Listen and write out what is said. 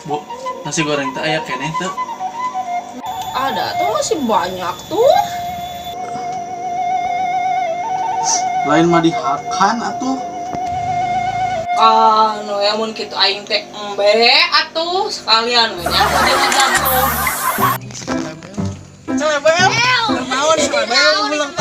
Bu, nasi goreng teh aya keneh teu? Ada tuh, masih banyak tuh. Lain mah dihakan atuh. Ah, nu ya mun kitu aing teh embe atuh sekalian we nya pada tuh. Celebel. Naon celebel ulang.